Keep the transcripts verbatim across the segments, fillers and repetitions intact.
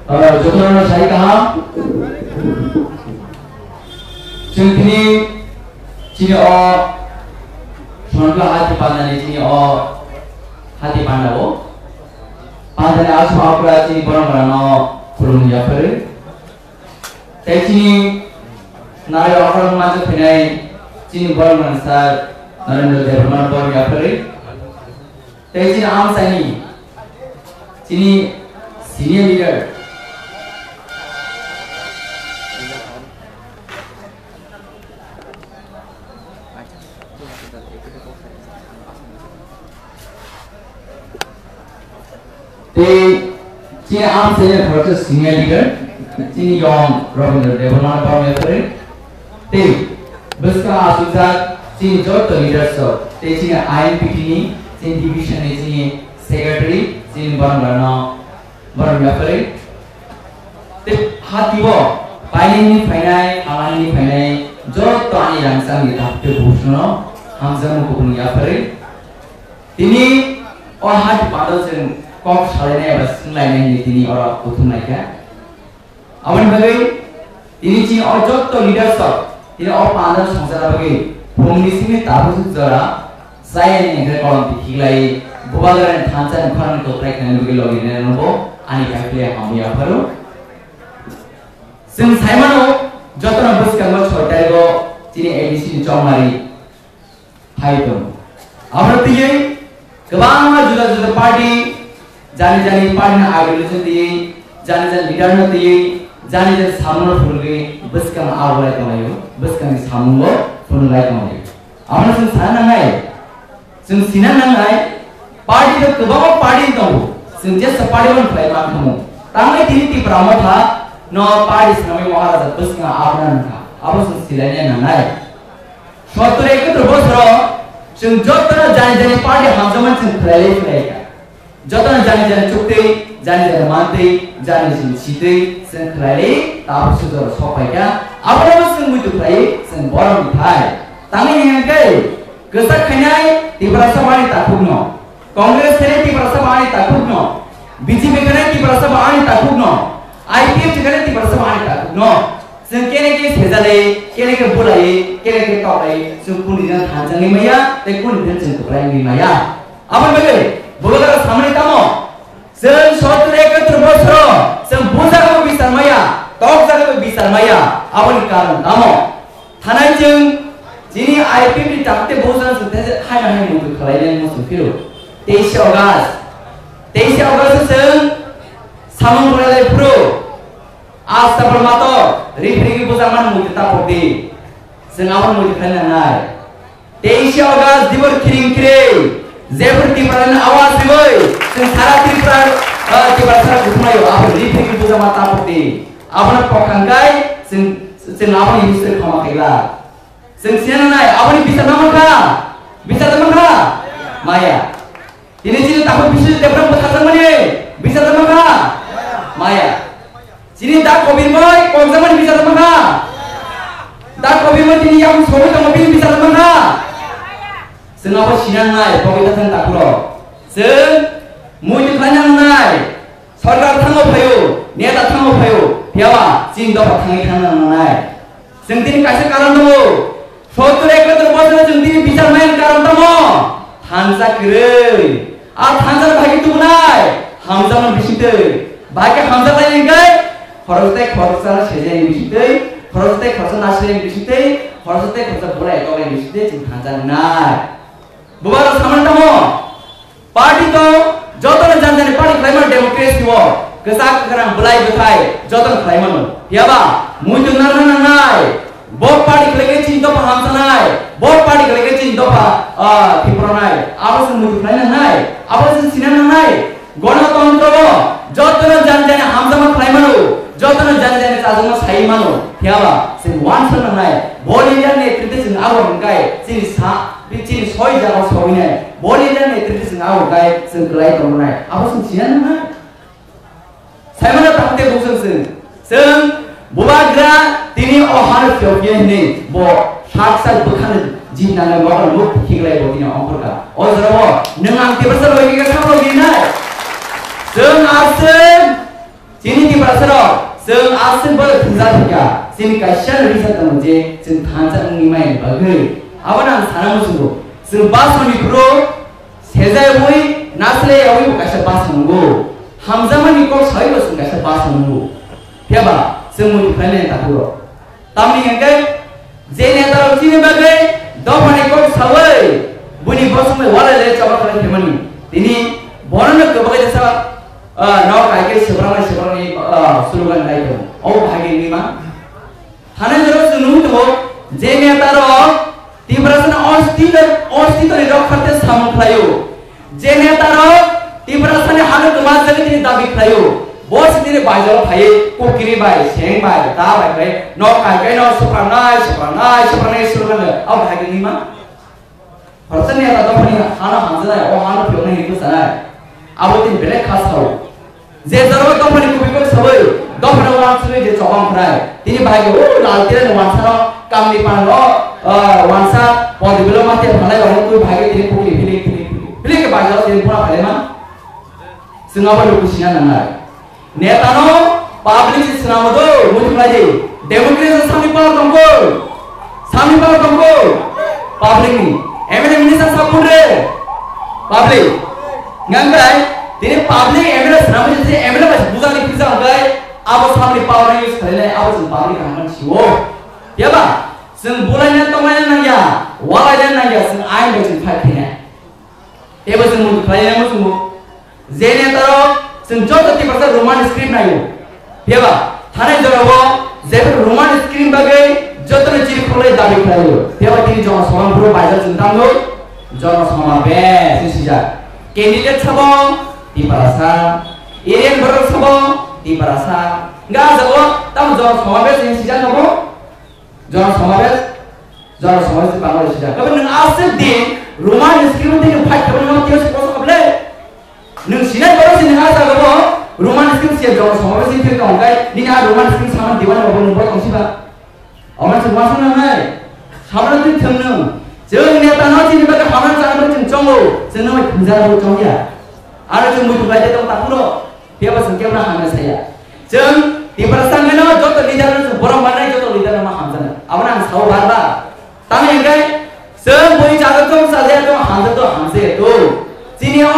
Jotono sai kaham. Chwng tini chini o Sonpla hati pandani chini o hati panda o pandani aswk apra chini borok rano khulum yapharwi. Tei chini nari okhrok manjak phainai chini borok rano sir Narendra Debbarma borok yapharwi. Tei chini amchaini chini senior leader. Tei chini amchaini khoroksa senior leader chini yong Rabindra Debbarma borok yapharwi. Tei bwskang aswkjak chini joto leaders rok tei chini I N P T ni chini division ni chini secretary chini borok rano borok yapharwi. Tei hati o painani phainai, halangni phainai joto ani rangchakni takhuk tei bukhukno hamjakmung kuphurni yapharwi. Tini o hati pando chwng kok salainai eba swnglainai hinwi tini oro kuthum laikha. Aboni bagwi tini chini o jotto leaders rok tini o pandal songchar bagwi phungni simi tabuk jora chayani hwnkhe kolom tikhiklai bubagrani thansa ni khorang ni kwplai khlaina bagwi logi nai rwbo ani kaiphilai hamwi yapharo. Chwng saimano jotono bwskango soi tarigo chini A D C ni chongmari phai tongo. Aboni twiwi kwbangma juda juda party, jani jani party ni ideology twiwi, jani jani leader no twiwi, jani jani samung no phunugwi bwskang abolai tonglaio, bwskangni samungo phunuglai tonglaio. Abono chwng sana nangnai, chwng sina nangnai, party to kwbangma party tongo, chwng jesa party bono khlai mankhamu. Tangwi tini Tipra Motha no party swnamwi Maharaja bwskang abona nangkha, abo chwng silaina nangnai. Sottor ekatur bosoro chwng jotono jani jani party hamjakmani chwng khlailai khlaikha. Jotono jani jani chuktwi, jani jani mantwi, jani jani sitwi chwng khlailai tabuk sujoro sokpaikha. Abono chwng muitu khlaiwi chwng borok ni thai. Tangwi hwnkhe kwchak khainai Tiprasa bani takhukno, Congress khainai Tiprasa bani takhukno, B J P khainai Tiprasa bani takhukno, I P F T khainai Tiprasa bani takhukno. Chwng kene khe sejale, kene khe bulai, kene khe toklai, chwng kuni jang thansa ni maya, tei kuni jang chwng kwplai ni maya. Aboni bagwi bubagra samani tamo? Chwng sottor ekatur bosoro chwng bujagwi bisar maya, tokjagwi bisar maya. Aboni karon tamo? Thanai chwng chini I P F ni takte bujang chwng tei haino hai muitu khlai le muchung phiro. Teis August, teis August chwng samung khlailai phuru. Asta bwrwi mato, riphrigwi bwjakmani muitu tapok di. Chwng abo muitu khlai nangnai. Teis August dibor khiring khirwi, jebor Tiprani awaz riwi, chwng sara Tripura, ah, Tiprasa kuthumlaio, abo riphrigwi bwjakma tapok di. Abono pokha hwnkhe chwng, chwng aboni history khama khaiglak. Chwng sina nangnai, aboni bisar tamo kha? Bisar tamo kha? Maya. Tini chini takhuk Biswajit Debbarma bwtharjakmani bisar tamo kha? Maya. Chini Da Kobir Moi kokjakmani bisar tamo kha? Da Kobir Moi tini yakung sogwi tongo, bini bisar tamo kha? Chwng abo sina nangnai, pogwi ta thang takhuro. Chwng muitu khlai nangnai. Sorkar thango phaio, neta thango phaio, phiyaba chini dopha thangwi thangna nangnai. Chwng tini kaisa karon tongo. Sottor ekatur bosoro chwng tini bichar maya karon tamo? Thansa kwrwi. A thansa bai khe tubunai hamjakmani bisingtwi. Bai khe hamjaklaini hwnkhe khoroksa tei khoroksa sejani bisingtwi, khoroksa tei khoroksa nasirani bisingtwi, khoroksa tei khoroksa bulai toklaini bisingtwi chwng thansa wngnai. Bubagra samani tamo? Party to jotono jani jani party khlaimano democracy o, kwchak kwkhrang bwlai bwthai jotono khlaimano. Phiyaba muitu narwkna nangnai. Bo party khlaikhe chini dopha hamsanai, bo party khlaikhe chini dopha, ah, thipranai. Abo se muitu khlai nangnai, abo se sina nangnai. Gonotontro o jotono jani jani hamjakma khlai mano, jotono jani jani chajakma sai mano. Phiyaba chwng uansuk nangnai, bo leader ni netrite chwng abo hwnkhai chini sa, chini soi jaga sogwinai, bo leader ni netrite chwng abo hwnkhai chwng kwlai tongnai. Abo chwng sina nangnai. Saimano takhuk tei bukhuk chwng, chwng bubagra tini o hano phiyokya hwnwi bo sak sak bwkhano jibnano mokhorno muk khiklai bo tini ongkhorkha. O jorao nwng ang Tiprasa logika kha bo rinai. Chwng aswk, chini Tiprasa Sero, chwng aswk bai thumjak thangkha, chini kaisa reason tongo je chwng thansa wngwi maya bagwi. Abono ang sana muchungo. Chwng bus rokni phuru sejaiwi, nasilaiwi bo kaisa bus nungo. Hamjakmani kok sawi bo chwng kaisa bus nungo. Phiya ba, chwng muitu khlainai takhuk rok. Tamni hwnkhe je neta rok chini bagwi dophani kok sawi, buini bosongni walai le choba khlai khaimani. Tini bono no kwbangwi jesa, ah, nok hai khe swbrangnai swbrangni, ah, slogan lai tongo. Obo bahai khe wngwi ma. Thanai jora chwng nugwi tongo je neta rok Tiprasani ostito, ostitoni rokkharte samung khlaio. Je neta rok Tiprasani hano kwma jagwi tini dabi khlaio, bo se tini baijaro phaiwi kukiri bai, seng bai, da bai khlai nok kai kai no swprangnai, swprangnai, swprangnai, swprangnai, abo hai khe nima. Horsa neta dophani hano hamjanai, o hano phiyoknai hinwi bwchanai. Abo tini belai kha sao. Je jora dophani kubui kok sawi, dophani wansugwi je chobang khnai. Tini bahai khe, o, lal tire ni wansa no, kamni pan no, ah, wansa, podi bilo mati phalai rok twi bahai khe tini pukli phili, phili, phili, phili khe bai jora tini pura phalai ma. Chwng abo luku sina nangnai. Neta no public se swnamo do, muitu khlai di. Democracy samni power tongkol. Samni power tongkol. Public ni. M L A minister support re. Public. Ngang kai, tini public M L A swnamwi se M L A bai buja ni pisa hwnkhe abo samni power ni use khlainai abo chwng public kaham mani siwo. Phiya ba, chwng bulaina tonglaina nangya, walaina nangya, chwng ain bai chwng fight khainai. Teibo chwng muitu khlainai muchungo. Je neta rok chwng joto Tiprasa Roman script naio. Phiya ba, thanai jorao jephru Roman script bagwi jotono chiri khulai dabi khlaio. Phiya ba tini jono sobha phuru baijak chwng tamo jono sobha be se sijak. Candidate sabo Tiprasa, area borok sabo Tiprasa. Ga jago tamo jono sobha be se sijak nobo. Jono sobha be, jono sobha se bangla sijak. Kabe nang aswk din Roman script din fight khabai no tiyo se koso kable. Nwng sinai borok se nwng ah jaga bo Roman script se jong songbo se thwk tong kai, nini ah Roman script saman diwan bo nwng bo tong siba. Oman se wasung nang nai. Saman thwk thwng nwng. Chwng neta no chini bagwi hamna chana bagwi chwng chongo. Chwng no thwngja bo chongya. Aro chwng muitu bai tong ta phuro. Phiya ba chwng kebo hamya saya. Chwng Tiprasa no joto leader no chwng borom manai, joto leader no ma hamjana. Abono ang sao bar bar. Tamni hwnkhe chwng bui chajak tong, chajaya tong, hamjak tong, hamjaya tong. Chini o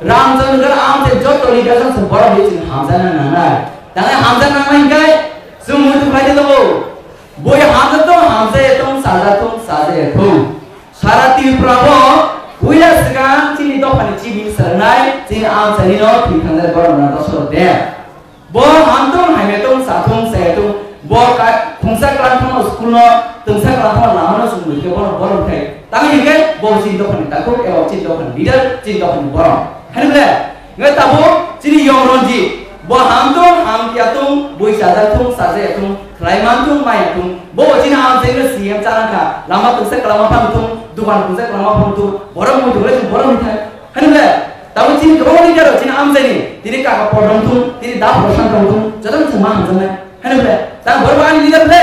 Ramchandra Amche joto leader song chwng borok bai chwng hamjakna nangnai. Tangwi hamjakna nangnai hwnkhe chwng muitu khlai de tongo. Bui hamjak tong, hamjaya tong, chajak tong, chajaya tong. Sara Tripura o puila swkang chini dophani chief minister wngnai chini Amchaini no thwi thangjak borok no dosor de. Bo hamtung, hamya tung, satung, sayatung, bo ka-, khungsa klang thangma school no, tungsa klang thangma lama no chwng nukhe, bono borom khai. Tangwi hinkhe bo chini dophani takhuk, eba chini dophani leader, chini dophani borom. Hani bole, ngai tabuk chini Yong Ronjit, bo hamtung, hamya tung, bui chajak tung, chajaya tung, khlai man tung, maya tung, bo chini Amchaini no C M chanang kha, lama tungsa kwlama phang tung, dukan tungsa kwlama phang tung, borom muitu le borom hinkhe. Hani bole, tabuk chini kwbangma leader rok chini Amchaini, tini Kaka Podong thung, tini Da Prasad rok thung, jotono chwng ma hamjaknai. Hani bole, ta borok ani leader bole,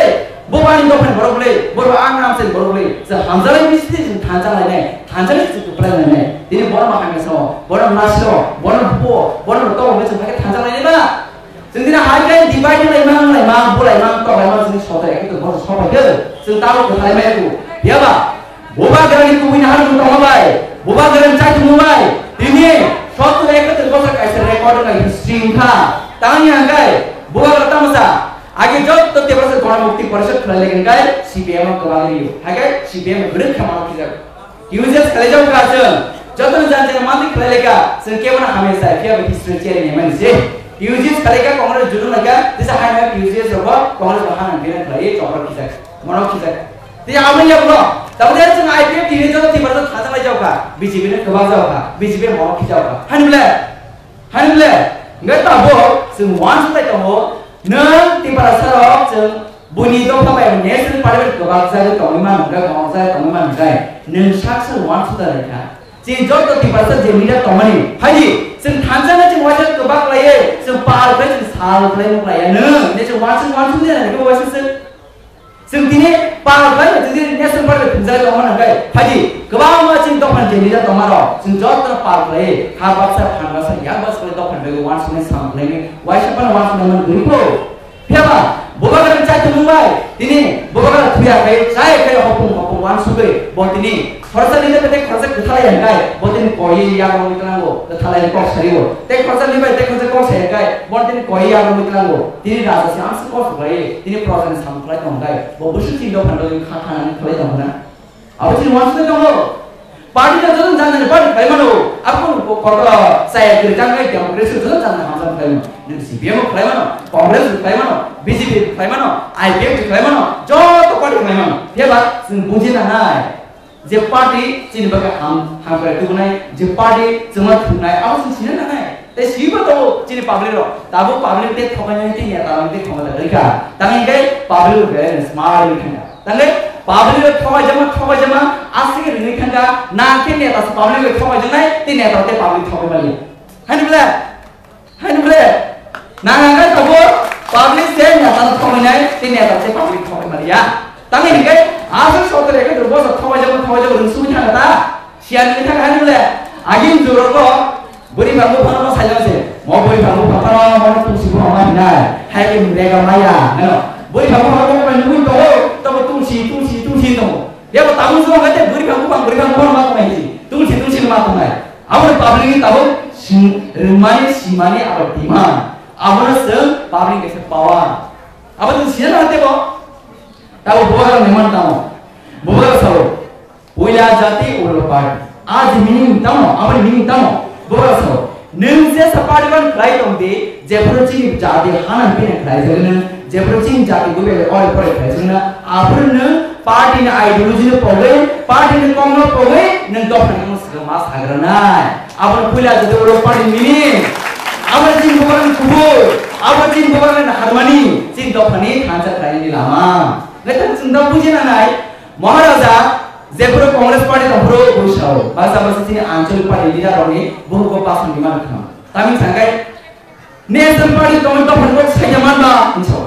bo ani dophani borok bole, borok ani Amchaini borok bole, chwng hamjaknai bisi tini chwng thansa lainai, thansa ni chwng kwplai lainai. Tini borok ma hamya sao, borok nasiro, borok buo, borok tong bole chwng phai khe thansa lainai ba. Chwng tini hai khe divide laima, wng laima, bo laima, tok laima, chwng soto ekhe tong, borok sopai khe, chwng tabuk kwthalai mai kho. Phiya ba? Bubagrani kubui ni harmung tongma bai, Bubagrani chaitungma bai, tini sotto ekattor bosor kaisa record wngkha, history wngkha. Tangni hwnkhe Bubagra tamo sa, age jotto Tiprasa Gona Mukti Porishad khlai lai hwnkhe C P M o kwbang rio, hake C P M o bwrwi khe mano khijak. T U J S khlai jago kha chwng, jotto ni jan jan mantri khlai lai kha, chwng kebono hamya sai, phiya bo history cherwi naimani se. T U J S khlai kha Congress judo lai kha, tisa hai hai T U J S rogo Congress bo hanang bina khlai chopra khijak, mano khijak. Tei abo ya bro, tabuk ya chwng I P F T ni joto Tiprasa thajak lai jao kha, B J P ni kwbang jao kha, B J P ni borok khe jao kha. Hani bole, hani bole, hwnkhe tabuk chwng uansuk lai tongo, nwng Tiprasa rok chwng buini dopha bai national parliament kwbang jagwi tongwi mano hwnkhe, kwbang jagwi tongwi mano hwnkhe, nwng sak sak uansuk da lai kha. Chini joto Tiprasa je leader tongmani, phaidi, chwng thansa no chwng uaisa kwbang lai, chwng pal khlai, chwng sal khlai nuk lai ya, nwng, ne chwng uansuk, uansuk de, ne uaisa se. Chwng tini pal khlai, chwng tini national party thumjak tongma nangkhe, phaidi kwbangma chini dophani je leader tongmarok, chwng jotono pal khlai, ha baksa, phan baksa, yak baksa khlai dophani bagwi uansuknai, sam khlainai, uaisa phano uansuknai man gurikho. Phiyaba, bubagrani chaithumung bai, tini bubagra thuya khai, chaya khai, hopung hopung uansugwi, bo tini khoroksa leader bai tei khoroksa kwthalai hwnkhai, bo tini koi yakrwngwi tlango, kwthalai kok sario. Tei khoroksa leader bai tei khoroksa kok sai hwnkhai, bo tini koi yakrwngwi tlango. Tini raja se amsa kok suklai, tini projani samung khlai tong hwnkhai, bo busu chini dophani bagwi kha khanani khlai tong hwnna. Abo chini uansuknai tongo. Party no joto jani jani party khlai mano. Abo kotor chaya kwrwi jang nai democracy joto jani jani hamjak khlai mano. Nwng C P M khlai mano, Congress khlai mano, B J P khlai mano, I P F khlai mano, joto party khlai mano. Phiyaba chwng buji nangnai je party chini bagwi ham, hamkrai tubunai, je party chwngno thumnai, abo chwng sina nangnai. Tei swibo tongo chini public rok. Tabuk public tei thokainani tei neta rok tei thokna rwkha. Tamni hwnkhe public rok belai smart wngwi thangkha. Tamni public rok thokaijama, thokaijama, aswk rwngwi thangkha. Nang khe neta se public rok thokaijaknai, tei neta rok tei public thokai maliya. Haini bwle? Haini bwle? Nang ang khe tabuk public se neta rok thokainai, tei neta se public thokai maliya. Tamni hwnkhe aswk sotor ekatwr bosor thokaijama, thokaijama rwngsugwi thangkha ta? Siyan wngwi thangkha haini bwle? Agini jugurok Bwrwi bangbo phano ma saijak se, mo bwrwi bangbo phano ma tungsi bo ma hinai, hai ke mrega maya, heno. Bwrwi bangbo phano ma nugwi tongo, tamo tungsi, tungsi, tungsi tongo. Yabo tabuk se ma kate bwrwi bangbo phano, bwrwi bangbo phano ma tongnai hinsi, tungsi, tungsi ma tongnai. Abo ni public ni tabuk si, rwmani, simani abo demand. Abo no chwng public kaisa power. Abo chwng sina nang tebo. Tabuk bubagra ni man tamo. Bubagra sao. Puila jati ulo party. A je meaning tamo, aboni meaning tamo. Bubagra sao. Nwng jesa party ban khlai tong di, jephuru chini jati hana bini khlai jagna, jephuru chini jati gube ore pore khlai jagna, aphuru nwng party ni ideology no pogwi, party ni kok no pogwi, nwng dophani kok no swkang ma sagranai. Aboni puila jati ulo party meaning. Aboni chini bubagra ni kubur, aboni chini bubagra ni harmani, chini dophani thansa khlaini lama. Nai tang chwng da buji nanai. Maharaja, jephuru Congress party tongphuru buisao, baksa baksa chini anchalik party leader rokni bukhuk o pasan demand khna. Tamni sangkai national party tongwi dophani kok saija manba hinso.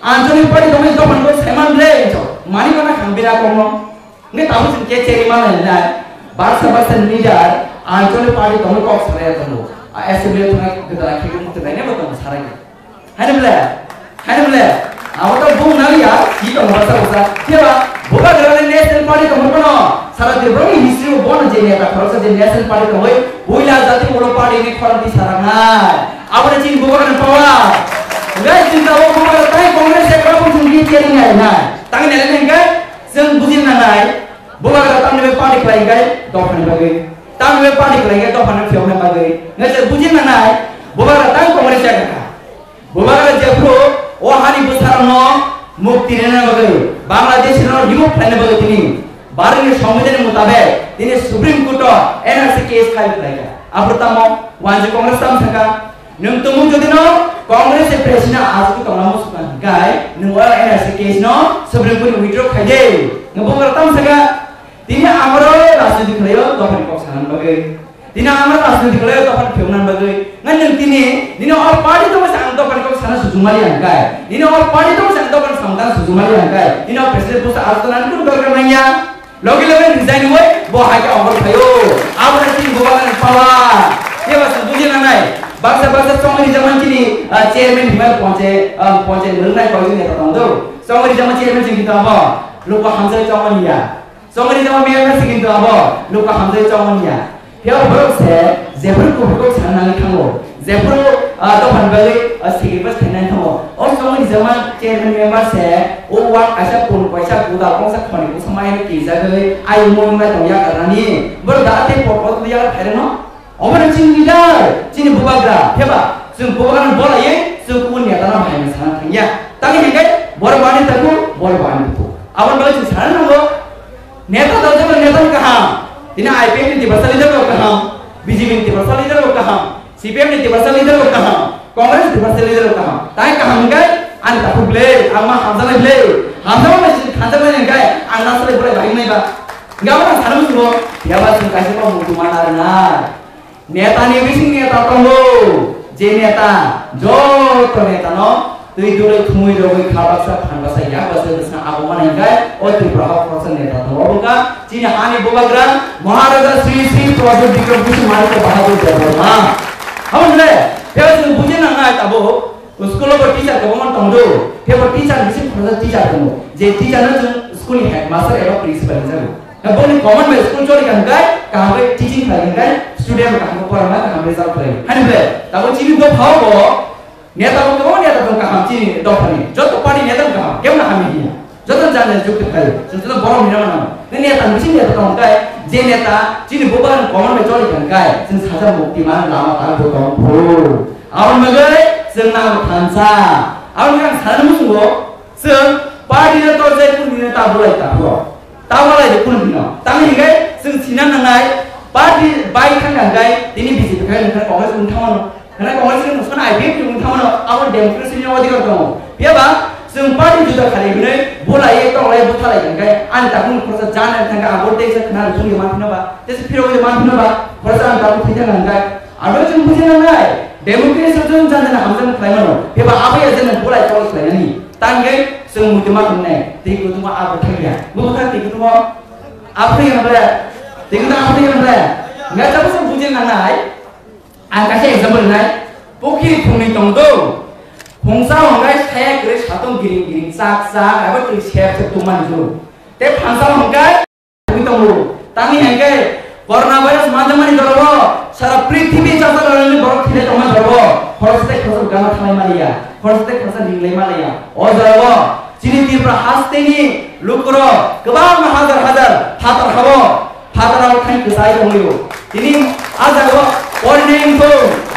Anchalik party tongwi dophani kok saiman le hinso. Mani mana khang bira kongno. Nge tabu chwng ke cheri manai nai. Baksa baksa leader anchalik party tongwi kok salai tongo. A assembly thangna gdala khikhe mutu nai ne bo tong sarai. Haini bwle, haini bwle, abo to bung nang ya, si tong basa basa. Phiya ba, bubagra ni national party tong bono, sara Tripura ni history o bono je neta khoroksa je national party tongwi, puila jati ulo party ni khorang twi sarangnai. Abo ni chini bubagra ni power. Ngai chini tabuk bubagra tai Congress ekra bo chini tiyari nai nai. Tang nai nai ngai, chwng buji nangnai, bubagra tamni bai party khlai ngai, dophani bagwi. Tamni bai party khlai ngai, dophani phiyokna bagwi. Ngai chwng buji nangnai, bubagra tang Congress ekra. Bubagra jephuru o hani bwsarokno mukti rwna bagwi, Bangladesh rokno remove khlaina bagwi tini Bharatni Songbidanni mutabek tini Supreme Court o N R C case file khlaikha. Aphuru tamo wanjwi Congress tamo sakha, nwng tumung jodi no Congress ni president aswk tongna muchungkha hwnkhe nwng o N R C case no Supreme Court ni withdraw khaide. Nwng bubagra tamo sakha, tini amaro rajniti khlaio dophani kok sanani bagwi. Tini amaro rajniti khlaio dophani phiyoknani bagwi. Ngai nwng tini, nini o party tongwi se ang dophani kok sana sujumali ang kai. Nini o party tongwi se ang dophani samtang sujumali ang kai. Nini o president post aswk nani kunu dorkar nangya. Logi logi resign wi bo hai khe ongor phaio. Abo hai tini bubagra ni power. Kebo se buji nangnai. Baksa baksa chongri jaman chini, ah, chairman himai ponche, ah, ponche rwngnai koi juni tong do. Chongri jaman chairman chini tong abo. Luko hamjai chongmani ya. Chongri jama miyang na sikin to abo, luka hamjai chongmani ya. Phiya borok se, jephuru kuphuru kok sana nangwi thango. Jephuru, ah, dophani bagwi, ah, sacrifice khainani thango. O chongri jama chairman member se, o ward kaisa pun kaisa kuda kongsa khoni kongsa mai kijagwi, ai mung mai tong ya karani. Bor da te pot pot ya khairano. Omo no chini leader, chini bubagra, pheba, chwng bubagra no bolaiwi, chwng kubun neta no hai sana thangya. Tangwi hingke, bor bani taku, bor bani taku. Aboni bagwi chwng sana nango, neta dal jeba neta kaham, tini I P F ni Tiprasa leader rok kaham, B J P ni Tiprasa leader rok kaham, C P M ni Tiprasa leader rok kaham, Congress ni Tiprasa leader rok kaham. Tai kaham hingke, ani taku ble, ang ma hamjaknai ble, hamjakma bai chwng thanjaknai hingke, ang nasle bolai bahai nai ba. Hingke abo ang sana muchungo, yaba chwng kaisa kok muchung ma narwknai. Neta ni bising neta tongo, je neta, joto neta no Twi dulwi thumwi rogwi kha baksa phan baksa yak baksa bwswng abo manai hwnkhe o Tripura o khoroksa neta tongo. Obo wngkha chini hani bubagra Maharaja Sri Sri Pradyot Bikram Kishore Manikya Bahadur Debbarma. Abo hwnkhe tei chwng buji nangnai tabuk school o bo teacher kwbangma tongdo, tei bo teacher bising khoroksa teacher tongo, je teacher no chwng school ni headmaster eba principal hinjago. Boni common bai school choli kha hwnkhe kaham khe teaching khlai hwnkhe student kaham khe porana kaham result khlai. Hani ble tabuk chini dophao bo Neta bo kwbangma neta tong kaham chini dophani. Joto party neta wng kaham, kebo no hamya hinya. Joto jani jani jukti khlai. Chwng joto borok ni rang nang. Neta ni bising neta tong kai, je neta chini bubagra ni common bai choli kha kai, chwng sajak mukti man lama ta bo tong phu. Aboni bagwi chwng nang thansa. Aboni ang sana musungo, chwng party no torjai kunu neta bulai ta phu. Tamo lai de kunu bino. Tamo hingai chwng sina nangnai party bai thang thang kai tini B J P khai nang Congress wng thangmano. Nang Congress wng thangmano I P F T wng thangmano abo democracy ni odhikar tongo. Phiya ba chwng party juda khali hinwi bulai ek tong lai butha lai thang kai ani takung khorsa jana thang kai abo tei sa khna thung ye man phino ba tei sa phiro ye man phino ba khorsa ang takung thai thang kai. Abo chwng buji nangnai democracy chwng jana jana hamjak khlai mano. Phiya ba abo ya jana bulai tong khlai nani. Tangwi chwng muitu ma wngnai, twi kutung ma abo thangya. Bo bwkha twi kutung ma abo thangya ble, twi kutung abo thangya ble. Nga chabo chwng buji nangnai. Ang kaisa example nai. Pukhi thumni tongdo. Phungsa hwngai saya kwrwi satung giring giring chak chak abo twi sep sep tungmani juru. Tei phansa hwngai Twi tongo. Tangwi hwnkhe corona virus manjakmani jorao sara prithibi chasalaini borok thilai tongma jorao khoroksa tei khoroksa gana thanglai maliya, khoroksa tei khoroksa ringlai maliya. O jorao chini Tripura hasteni lukurok kwbangma hajar hajar phatar habo, phatar habo thani kwchai tonglaio. Tini a jagao porinai wngkho,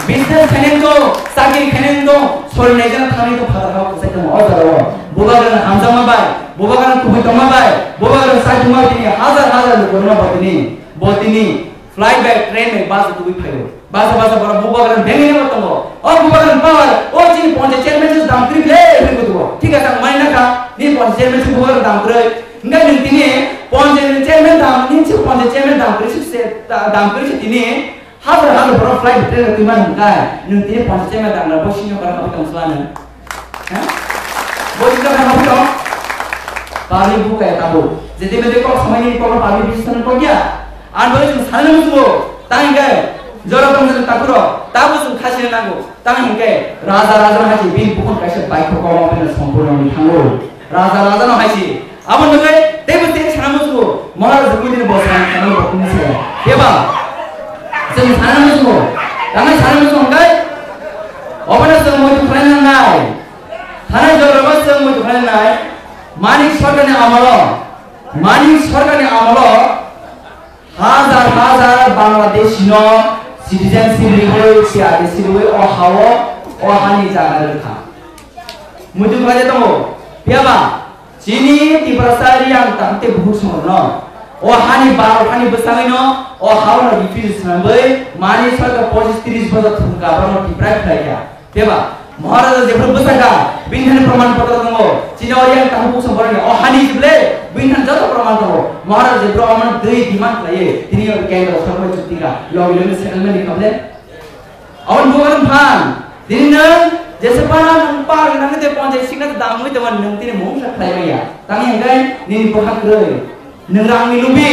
business khainai wngkho, chakri khainai wngkho, solinai jana thangwi tong phatar habo kwchai tongo o jorao. Bubagrani hamjakma bai, bubagrani kubui tongma bai, bubagrani sai tongma tini hajar hajar lukurokno bo tini, bo tini flight bai, train bai, bus bai tubui phaio. Basa basa borok bubagrani bengwi no tongo. O bubagrani power, o chini ponchayat chairman se dam kwrwi le hwnwi kutugo. Thik ase, ang mani nakha, nini ponchayat chairman se bubagrani dam kwrwi. Hwnkhe nwng tini ponchayat chairman dam, nini se ponchayat chairman dam kwrwi se, da-, dam kwrwi se tini. Haphar haphar borok flight train rok twima nung kai, nung tini ponchayat chairman dam rok bo senior borok abo tong sla nung. Ha? Bo senior borok abo tong. Public buka ya tabo. Jadi mede kok samai ni kok public business kok ya. Ang bo sung sana nung subo. Tang kai. Jora tong sung takuro. Tabo sung khasi nango. Tang hingke raja raja no hachi bin bukun kaisa bai kok kok bai songpur nang thango. Raja raja no hachi. Abo nugui teibo tei sana musugo, Maharaj Bhumi ni bo sana sana bo kuni se. Keba? Chwng sana musugo. Tama sana musugo kai? Obana chwng moi tu khlai nang nai. Thana jorama chwng moi tu khlai nai. Manik Sarkar ni amalo. Manik Sarkar ni amalo. Hajar hajar Bangladeshi no citizenship riwi, C R D C riwi o hao, o hani jaga rwkha. Muitu khlai tongo. Phiya ba? Chini Tiprasa Riyang tang tei bukhuk songno. O hani Bharat hani bwsangwi no o hao no refugee swnamwi mani sarkar pochish tris bojor thumka bono Tipra khlai kha. Phiya ba? Maharaja jephru bwsakha, bini thani proman potro tongo. Chini o Riyang tang bukhuk song boroni o hani jible, bini thani joto proman tongo. Maharaja jephru omo dui demand khlaiwi, tini o kendro sorkar chukti kha. Logi logi settlement ni kable. Aboni bubagrani phan, tini nwng jesa phano nwng par nang tei ponchayat sikna tei dam wngwi tongmani nwng tini mungsa khlai maya. Tangwi hwnkhe nini bwkha kwrwi. Nwng rangni lubi.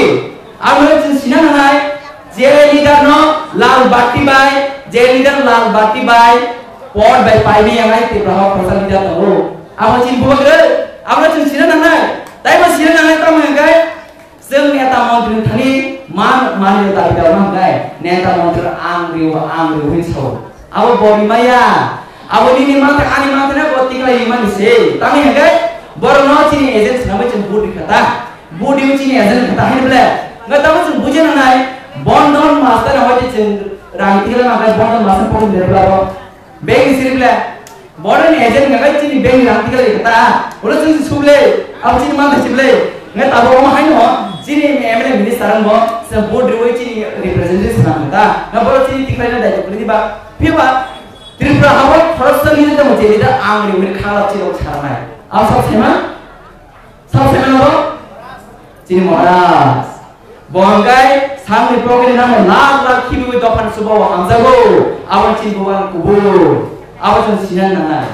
Abo chwng sina nangnai, je leader no lal batti bai, je leader lal batti bai, pot bai paimaya nai Tripura o khoroksa leader tongo. Abo chini bubagra, abo chwng sina nangnai. Taibo sina nangnai tamo hwnkhe, Chwng neta montri ni thani man, mani dabi dabi man hwnkhe neta montri ang rio, ang rio hwnwi sao. Abo bo rimaya. Abo nini mantha, ani mantha no bo tikhlai rimani se. Tamni hwnkhe borok no chini agent swnamwi chwng vote rikha ta. Vote riwi chini agent rikha ta hwnwi ble. Hwnkhe tamo chwng buji nangnai. Bondon master no hoi chwng rang tikhlai mankhe bondon master pokok ni ble bo. Bank ni siri ble, borok ni agent hwnka khe chini bank ni rang tikhlai kha ta. Ulo chwng si suble, abo chini mantha sible. Nge tabuk omo haino chini M L A minister wngbo, se vote riwi chini representative swnam kha ta. Nge borok chini tikhlai na daityo kwrwi diba. Phiba Tripura habo khoroksa ni tamo chini da ang riwi khangla chini rok saranai. Abo sab sema? Sabo se mano bo? Chini Maharaj. Bo hwnkhe sakni pocket ni namo lakh lakh khibiwi dophani chuba o hamjago. Abo chini bubagrani kubur. Abo chwng sina nangnai.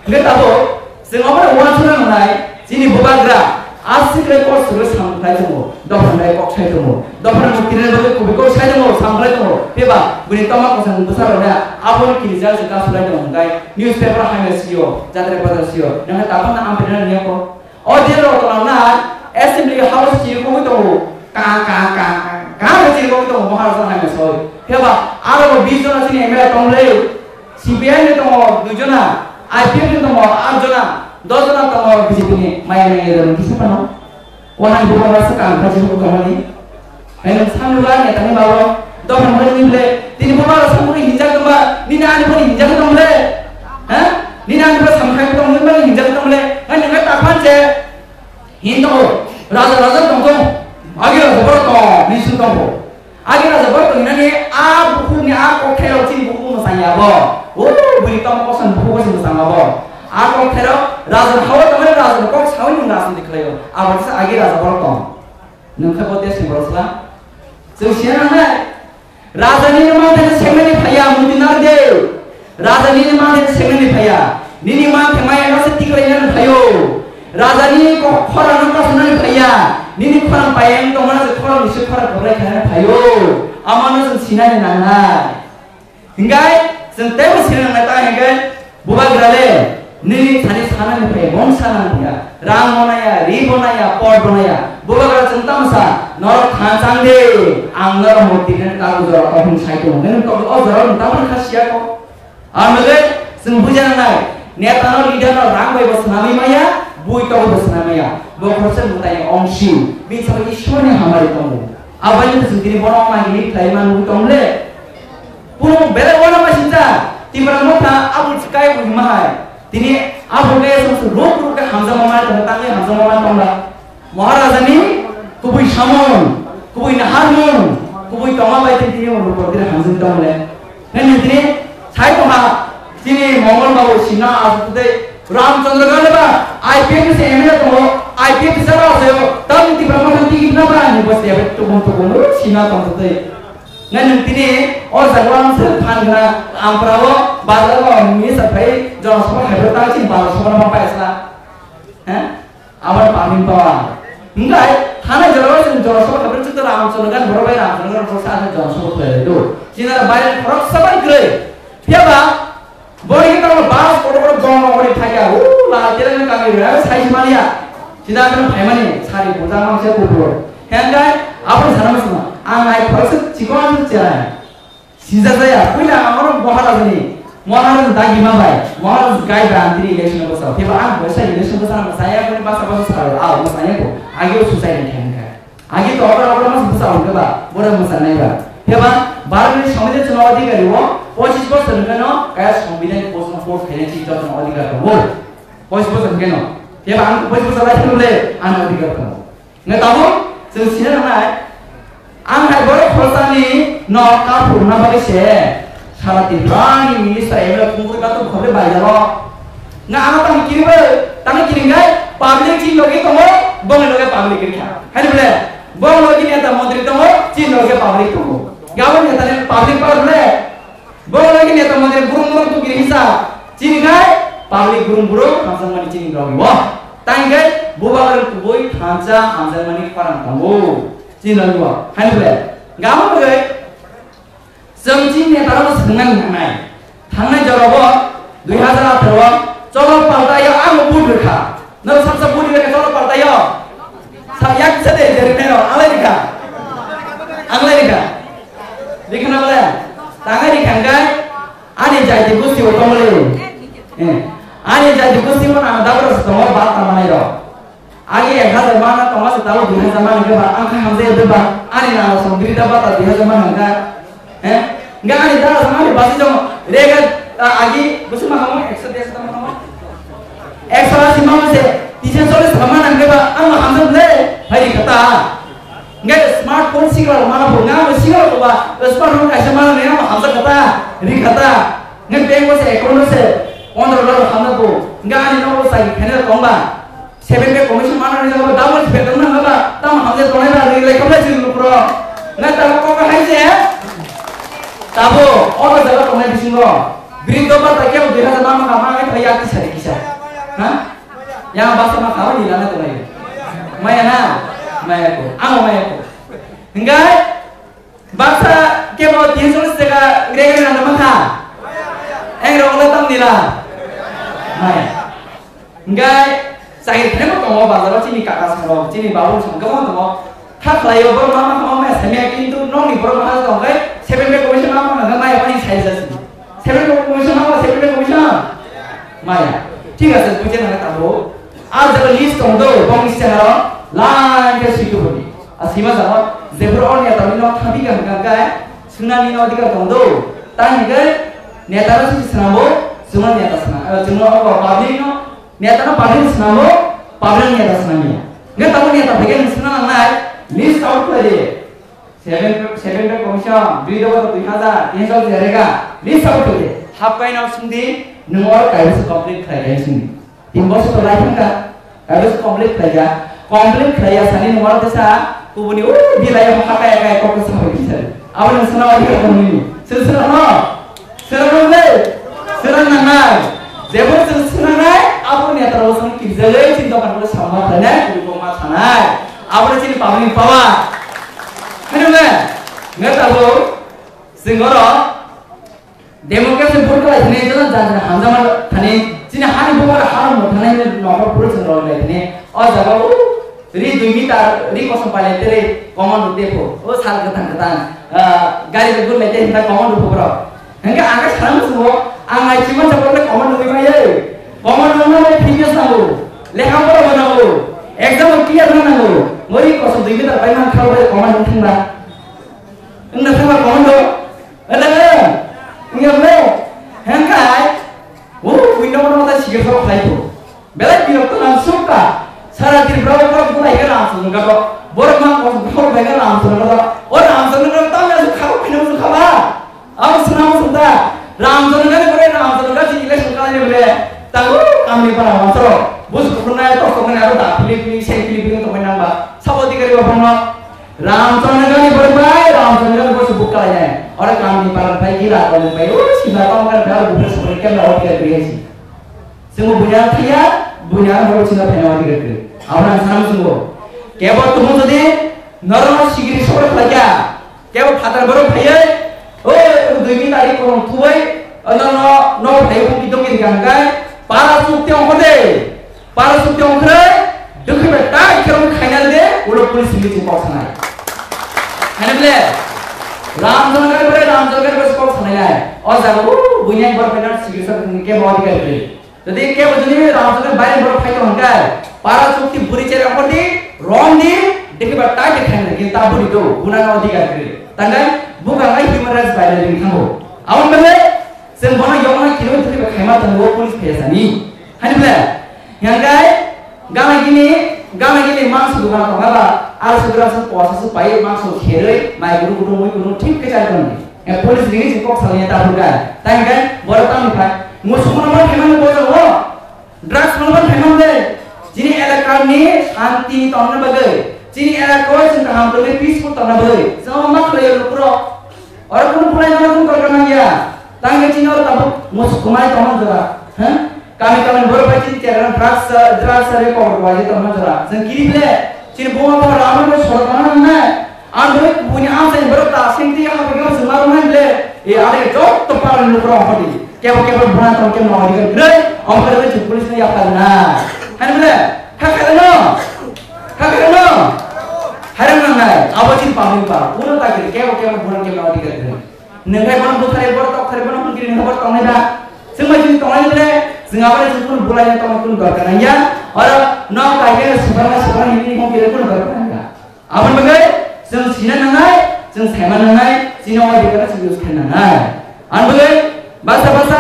Hingke tabuk chwng omo uansukna nangnai, chini bubagra aswk khe kok swk samung khlai tongo, dophani kok sai tongo, dophani mukti rwna bagwi kubui kok sai tongo, samung khlai tongo, phiya ba bini tongma kwchang bwsarokno abono kirijak se kasu lai tongo, hwnkhe newspaper hamya sio, jatra bazar sio, nangkhe tabukno amphina nangya kho. O din rok tongna assembly house chiri kogwi tongo, ka, ka, ka, ka, ka, chiri kogwi tongo, Maharaja hamya soi. Phiya ba aro bo bis jona chini M L A tong le, C P I M ni tongo dui jona, I P F ni tongo aat jona, dos jona tongo B J P ni maya nang ero kisa pano. Wana ni bubagra se kam kha jibu kamani. Hai nwng samluga neta ni bago dophani hwnwi ble, tini bubagra samung hinjak tongba, nini ani phone hinjak tong ble. Ha? Nini ani phone samung khai tong ble, hinjak tong ble. Hai nwng ta phan se hin tongo, raja raja tong tong. Agi raja borok tong, ni sung tongo. Agi raja borok tong nani a bukhuk ni a kokthairok chini bukhuk mwsang ya bo. O bwrwi tamo kosom bukhuk kosom mwsang ya bo. A kokthairok raja hawa tongmani raja kok sawi nwng rajniti khlaio. Abo kisa agi raja borok tong. Nwng khe bo desh ni borok sla. Chwng siya nangnai. Raja nini manthaino sengnani phaiya, muti narde. Raja nini manthaino sengnani phaiya. Nini mantha maya no se tiklainani phaio. Raja nini ko-, khorang no kasunani phaiya. Nini khorang payang tongmana se khorang ni se khorang koplai khainani phaio. Amano chwng sinani nangnai. Hingkai chwng teibo sinani nangnai ta hingkai. Bubagra le nini thani sanani phai mungsa nang ya, rang bo naya, ri bo naya, pot bo naya. Bubagra chwng tamo sa, norok thansa wng di, ang norok murti khe kagu jora kophung sai tongo. Nini kok o jora nwng tamo kha siya ko. Ang nugwi chwng buja nangnai, neta no, leader no rang bai bo swnamwi maya, bui togo bo swnamwi maya. Bo khoroksa mwtai ni ongsi, bini saka Ishwar ni hamari tongo. Aboni chwng tini bono nagini khlai manwi tong le. Purung belai uanama sincha, Tipra Motha aboni swkai bo hima hai. Tini abo khe song song ruk ruk khe hamjakma manwi tongo, tangwi hamjakma manwi tongla. Maharajani kubui samung, kubui naharmung, kubui tongma bai tini tini bo ruk ruk tini hamjak tongla. Nini tini sai tongha, tini Mongol Babu Sinha aswk tei Ramchandra Gandhi ba I P F ni se M L A tongo, I P F ni saka aswk, tamni Tipra Motha tiki na ba ni bo se tukun tukun Sinha tong tei. Ngai nwng tini o jaga o ang se phan gana, ang pra o bazar o minister phai Jona Sabha khai ta chini bazar sabha ma paisa. He? Abar pamin pawa. Ngai thana jaga o chini Jona Sabha khai chini Ram Chondro gan boro bai Ram Chondro gan sa Jona Sabha khai do. Chini ra bai khorok sabai kre. Phiya ba Bori kita lo bas kotor kotor gong gong gori thaya, uh, la tele ni kami re, sai si mania. Sida kan phai mani, sari buta mang se kupur. Hengkai, apa sana mas ma, ang ai khorok se chikon se cherai. Sida saya, puila ang orang Maharaj ni, Maharaj dagi ma bai, Maharaj gai bai antri election ko sa. Tiba ang bosa election ko sa, saya ko ni basa basa sa, ah, mas saya ko, agi o susai ni hengkai. Agi to obra obra mas bwsa hwnkhe ba, bore mwsa nai ba. Phiya ba, Bharatni Songbidan chwngno adhikari o, pochis bosor hwnkhe no, kaya Songbidan post no post khaina chini jotono adhikar tongo. Pochis bosor hwnkhe no. Phiya ba, ang pochis bosor lai thangwi le, ano adhikar tongo. Nge tabuk, chwng sina nangnai, ang hai borok khoroksa ni no kaphur na bagwi se, Sara Tripura ni minister M L A kungkuri katung khoroknwi baijalo. Nga ano tang kiri bai, tang kiri ngai, public chini loge tongo, bongni loge public kiri kha. Hani bole, bong loge neta montri tongo, chini loge public tongo. Gabon neta ni public par bole, bong loge neta montri burung burung tu kiri hisa, chini ngai, public burung burung, hamsang mani chini loge wo. Tang ngai, bubagra kubui, hamsa, hamsang mani parang tongo, chini loge wo. Hani bole, gabon loge, Chwng chini netarokno swngnani nangnai. Thangnai jorao dui hazar atharo o Cholo Paltaio ang vote rwkha. Norok saksa vote rwkha Cholo Paltaio. Sa yak sa de je rwkha no, ang lai rwkha. Ang lai rwkha. Rwkha na bole? Tangai rwkha hwnkhe ani jaiti gosti bo tongmani. Eh. Ani jaiti gosti bo nang dabra se tongo, ba tangmani rok. Agi ek hazar mana tongo se tabuk dui hazar mana hwnkhe ba ang kha hamjai de ba ani nang song biri da bata dui hazar mana hwnkha. He? Hwnkhe ani dara sama ani basi jong rega, ah, agi bwswk ma hamo ekso desh tamo hamo. Ekso asi ma se tisa chollish tamo mana hwnkhe ba ang hamjai le hai ri kata. Hwnkhe smartphone sikla mana bo nga bo sikla ba smartphone kaisa mana ne ang hamjai kata ri kata. Hwnkhe bank bo se account bo se pondro lakh hamjai bo hwnkhe ani nogo sai khaina tong ba. Seven pay commission mana ni jaga double pay tong na ba, tamo hamjai tongnai ba, ri lai khablai chwng nukro. Na tamo kok hai je? Tabo, o jaga tongnai bisingo. Bini dopa ta kebo dui hajar ma mangkha, ma ngai thai yakti sari kisa. Ha? Yang baksa ma khawa ni lana tongai. Maya na? Maya ko. Amo maya ko. Hinggai baksa kebo tin song sega gre gre na ma kha. Eng rok la tam ni la. Maya. Hinggai chakri khainai bo tongo bazaro chini kaka song rok, chini babu song rok tongo. Kha khlai o borok ma ma ma ma samya kintu nokni borok ma tong khe seven pay commission ma ma ma ma ya pani sai sa si. Seven pay commission ma ma seven pay commission. Maya. Thik ase buja na tabo. Ar jaga list tong do bong se haro line ke situ boni. A sima jaga jebur on ya tami nok thabi kan kan kai sunani no dikar tong do. Tani ke neta no si sinabo, sunani neta sina. Jumno ko public no Neta no public swnamo, public neta swnamya. Hingke tabuk neta phai khe nwng swngna nangnai, list out khlai di. Seven, seven pay commission, dui dogo dui hajar, tin sal jerega, list out khlai di. Hap kai no swng di, nwng oro kaibo se complete khlai khe swng di. Tin bosor to lai thang kha, kaibo se complete khlai kha. Complete khlai ya sani nwng oro tesa, kubuni o bilai o hap kai kai kok sa hoi di sari. Abo nwng swngna odi ka tongni. Swng swngna no. Swnamnai, swnamnai. Jebo chwng swnamnai, abo ni ataro chwng kirjagwi chini dokan ko samma khlainai, kuri ko ma sanai. Abo ni chini public power. Hino le, nge tabo, chwng oro democracy vote khlai thani, jona jan jan hamjama thani, chini hani bumar haram mo thani, nokor pura chwng rok lai thani. O jaga o Ri dui meter, ri kosom pailai tere, commando tepho, o sal kwthang kwthang, ah, gari bai gurlai te hinta commando pho borok. Hingke ang khe sana muchungo, ang nai chima chapor le commando wi maiye. Commando no le fitness nango, lekha pora bo nango, exam o clear ma nango. Mo ri kosom dui meter pai man khao bai commando thangba. Wngna thangba commando, wngna le, wngya le. Hingke ai, o window no ta sikir so khlai pho. Belai birokto nang sukha. Sara Tripura o borok bulai khe ram swnamjak o. Borok mang kok borok bai khe ram swnamjak o. O ram swnamjak o tamni aswk khabo phino sukha ba. Abo swnam sukha. Ram swnamjak ni borok ram swnamjak si election kalai ni bole. Tango kamni para mansoro. Bus kukhurna tok tokmani abo da philip philip seng philip philip tongmani nang ba. Sabo dikari ba phano. Ram swnamjak ni borok bai ram swnamjak ni bus buk kalai nai. Oro kamni para phai gira tongmani bai. O sima tongmani bai aro bufre sokri kemla o dikari bai si. Chwngbo buini ano thangya, buini ano horo chwngno phaina wngwi rwkhe. Abono ang sana muchungo. Kebo tumo jodi norokno sigiri sokra khlaikha, kebo phatar borok phaiwi, o dui min tari kolom thubai, norokno nogo phaiwi hwnwi dongwi rwkha hwnkhe, para chukti ongkhor de, para chukti ongkhorwi, dukhi bai tai khe wng khaina rwdi, ulo police simi chwng kok sanai. Haino bole, Ramchandra bai Ramchandra bai kok sanai nai. O jaga, o buini borok phaiwi sigiri sokra kebo adhikar kwrwi. Jodi kebo jodi Ramchandra bai borok phai tong khe, para chukti buri chere ongkhor di, rom di, dekhe ba tai dekhe nang khe ta buri do, buna no adhikar khe. Tangai buka ngai human rights violation thango. Aboni bagwi chwng bono yokna kilo thwi ba khaima tongo police phai sani. Hani bole, yang kai gana gini, gana gini mangso dukano tonga ba, ar sudra su posa su pai mangso kheroi, mai guru guru mui guru thik khe chai tong. E police rini si kok salai ta buka. Tangai borok tamo kha, musumo no khaima no bojo ho. Drugs no ban khaimang de. Chini elaka ni shanti tongna bagwi, chini elaka o chwng kaham tongwi peaceful tongna bagwi. Chwng ma khlaiyo lukurok. Oro kunu pulai jana kunu dorkar nangya. Tangwi chini oro tabuk musuk kumai tongna jora. Ha? Kami kami borok bai chini chera drugs, drugs are kok rwai tongna jora. Chwng kiri ble chini buma buma rama no sorok tongna nangnai. Ang bwrwi buini amchaini borok ta sengti ha bwkhe se ma rwnai le. E ale jotto parani lukurok hodi. Kebo kebo buna tong kebo nongni gre. Ong khe se police no yapha na. Hani bole, kha kha no. Kha kha no. Harang nang nai. Abo chin pa mi pa. Uno ta khe kebo kebo buna kebo nongni gre. Nengkai bono buthare borok tok thare bono hungkiri nengkai borok tongnai da. Sengma chin tongnai le. Sengma bole chin kun bulai tong kun dorkar nang ya. Oro no kai khe subana subana hini hungkiri kun dorkar nang ya. Aboni bagwi chwng sina nangnai, chwng saima nangnai, chini o adhikar no chwng use khaina nangnai. Aboni bagwi basa basa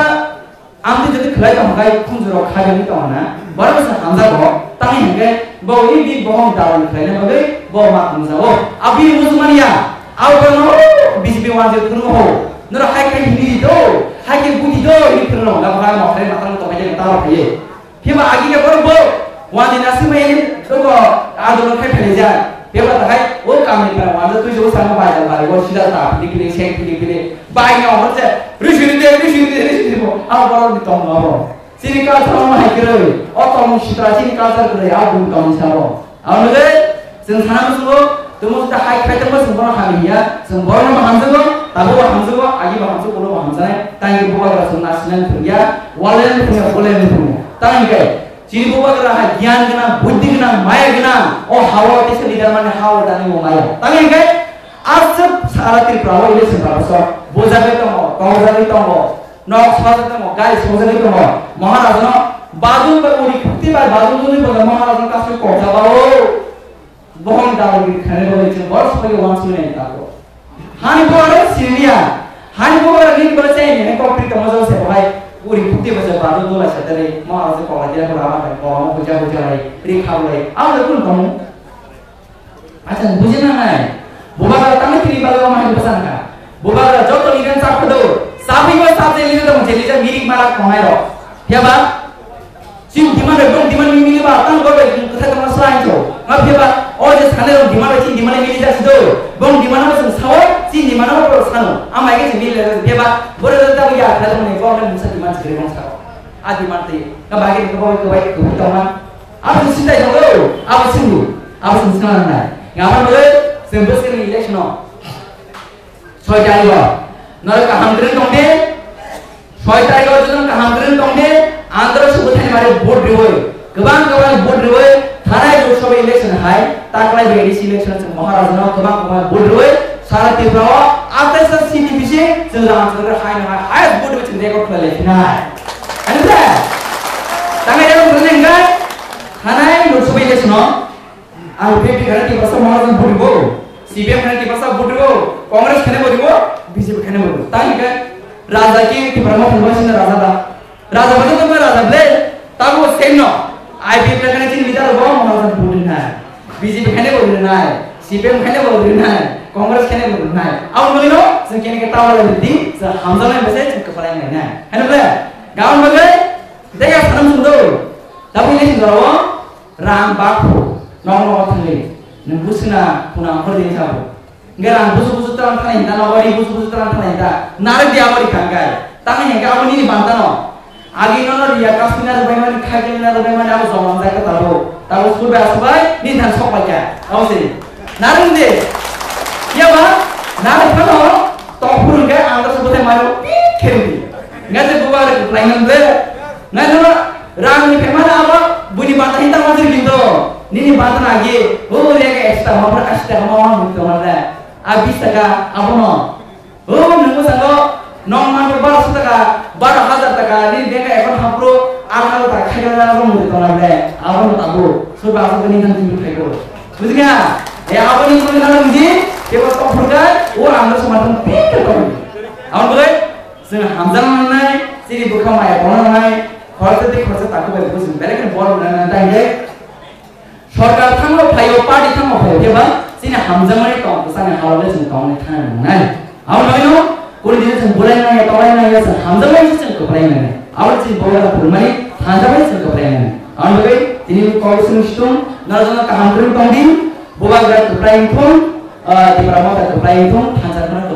amtwi jodi khlai tong khai khunju rok khai wngwi tong na, borok bwsa hamjago, tamni hwnkhe bo wi bini bohong dalani khlaina bagwi bo ma tongjago. Abini muchung manya, abo borokno B J P wanjwi phunukgo, norok hai khai hini di do, hai khai budi do, hini phunukgo, abo hai mokhlai matang tongkha jani tamo phaiwi. Phiba agi khe borok bo wani nasi mai ni dogo andolon khai phai jak. Phiba ta hai o kamni para wani twi jo sa bai da bai o sida ta phili phili sek phili phili bai no hor je risi ni de risi ni de risi ni de. Abo borok ni tong abo. Chini culture no hai kwrwi. O tong sitra chini culture kwrwi. Abo bun tong sabo. Abo nugwi chwng sana musungo. Tumo ta hai khai tongma chwng bono hamya. Chwng bono hamjago. Tabo bo hamjago. Agi bo hamjago. Bo hamjanai. Tang bo ba chwng nasinai thungya. Walen thungya. Walen thungya. Tang kai. Chini bubagra hai giyan gwnang, buddhi gwnang, maya gwnang, o hawa teisa leader mani hawa dani o maya. Tamo hinkhe aswk sara Tripura o election phaio bujagwi tongo, tongjagwi tongo, nok sajak tongo, gari sojagwi tongo. Maharaj no badum bai uri khukti bai badum duni bo Maharaj no kasui kokjaba o. Bohong dalgiri khainai bagwi chwng borok sabai wansuknai tongo. Hani bubagra siniya. Hani bubagra nini bagwi chayani hai kok pri tongma jagao se bahai. Uri puti bwsa badu dola satari. Ma aje kola dia kola ama kai kola mo puja puja lai. Ri khaulai. Ang le kun tongo. Acha bujina nai. Bubagra tangni tini bagwi ma hai bwsa nangkha. Bubagra joto leader chapkha do. Sabi bo sabje leader tong je leader mirik mara kongnai rok. Phiya ba? Chini demand bai bong demand ni mili ba tang bor bai kwthai tongma slai cho. Nga phiya ba o je sane rok demand bai chini demand ni mili jak sido. Bong demand bai sung sao chini demand bai bor sano. Ama ege chini mili jak phiya ba bor bai ta ya kha tongma ni bong ni musa demand chiri bong sao. A demand te. Nga ba ge ko bai ko bai ko tongma. Abo sing sintai tong o. Abo sing du. Abo sing sing nai. Nga ba bole sing bus ni election no. Soi tarikh o norok kaham kwrwng tong di. Soi tarikh o joto kaham kwrwng tong di. Andro subuthani mare vote riwi, kwbang kwbang vote riwi, thanai Lok Sabha election hai taklai bai A D C election chwng Maharaj no kwbang kwbang vote riwi sara Tripura o atai sa C T P C chwng Ramchandra hai no hai highest vote riwi chwng record khlai lai phinai. Ani se tangai record khlai nai thanai Lok Sabha election o. Ang B P P khana Tiprasa Maharaj ni buri bo, C P M khana Tiprasa buri bo, Congress khana buri bo, B J P khana buri bo. Tang hingke Raja ki Tipra Motha ni sina Raja da. Raja ba joto Raja ble, tabo same no. I P F khana chini leader bo Maharaj ni buri nai. B J P khana buri nai. C P M khana buri nai. Congress khana buri nai. Abo nungino, jeng kene ke tawa le di, jeng hamjana bese, jeng kepala yang nai. Hano ble, gaon bagai, dega sanam sundo. Tapi ini sing gawa, Rang bakhu, nok nogo thangwi, nwng busina phuna hor di sabo. Hingke rang busu busu tang thani hinta, nogo ri busu busu tang thani hinta, narwk di abo ri kangkai. Tangni hingke abo nini bantano. Agi nono riya kasmina rwbaimani, khaikemina rwbaimani abo jomang jai kha tabo. Tabo subai asubai, nini than sok paikha. Abo se. Narwk di. Iya ba, narwk phano, tokphuru hingke ang rok subai mano, pik khe rwdi. Hingke je bubar kwplai nang ble. Nai nono Rang ni phaimani abo buini banta hinta majir kinto. Nini banta na agi, o rega ekso taka, mapra ashi taka, mama hinto na le. A bis taka, abono. O nungbo sango, nong manto baro so taka, baro hajar taka, nini beka ekon hapro, ar hajar taka, khaikhe na abo muti tona le. Abono tabo, soba abo nini tang tumi khaiko. Bujikha? E abo ni tumi na muti, kebo tok phurka, o ang no somatong pik to. Aboni bagwi, Chwng hamjakna nangnai, chini bwkha maya tongna nangnai, khoroksa tei khoroksa takhuk bai bo chwng belai kheno bor rwna nangnai, tei hwnkhe sorkar thangma phaio, party thangma phaio, khe ba chini hamjakmani tong kwchangni hao le chwng tongwi thangna nangnai. Aboni bagwino kunu dino chwng bulai nangya, tolai nangya, chwng hamjakmani se chwng kwplai nangnai. Abo chini bwkha phurmani thansa bai chwng kwplai nangnai. Aboni bagwi tini kok chwng situng, norok jono kaham kwrwng tong di, bubagra kwplai wngthung, ah, Tipra Motha kwplai wngthung, thansa kheno